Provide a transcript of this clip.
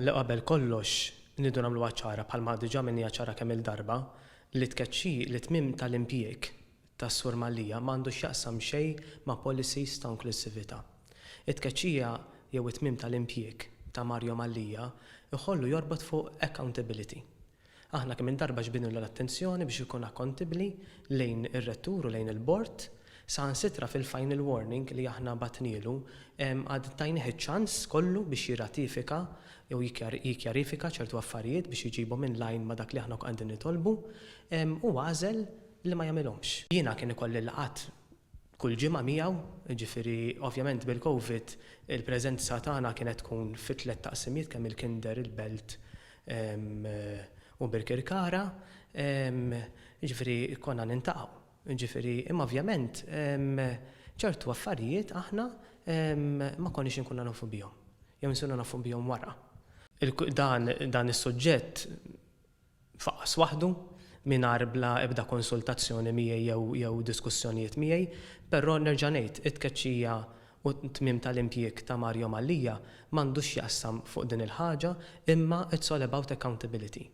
Li qabel kollox nridu nagħmluha ċara bħalma diġà għamilniha ċara kemm-il darba li t-tkeċċi li t-tmiem tal-impjieg tas-Sur Mallia ma għandu x'jaqsam xejn ma' policies ta' inklussività. It-tkeċċija jew it-tmiem tal-impjieg ta' Mario Mallia jħollu jorbot fuq accountability. Aħna kemm-il darba ġbidnilu l-attenzjoni biex ikun akkontibbli lejn ir-Rettur u lejn il-Bord, saħansitra fil-final warning li aħna bagħtnielu għad tajnih iċ-ċans kollu biex jirratifika jew jikkjarifika ċertu affarijiet biex iġibhom in line ma' dak li aħna qegħdin nitolbu u għażel li ma jagħmilhomx. Jiena kien ikolli laqgħat kull ġimgħa miegħu, jiġifieri ovvjament bil-Covid il-preżenza tagħna kienet tkun fi tlett taqsimiet kemm il-Kinder, il-Belt u Birkirkara, jiġifieri konna nintaqgħu. Jiġifieri imma ovvjament ċertu affarijiet aħna ma konniex inkunu nafu bihom jew insiru nafu bihom wara. Dan dan is-suġġett Faqqas waħdu, mingħajr bla ebda konsultazzjoni miegħi jew jew diskussjonijiet miegħi, però nerġa' ngħid, it-tkeċċija u t-tmiem tal-impjieg ta' Mario Mallia m'għandux x'jaqsam fuq din il-ħaġa imma it's all about accountability.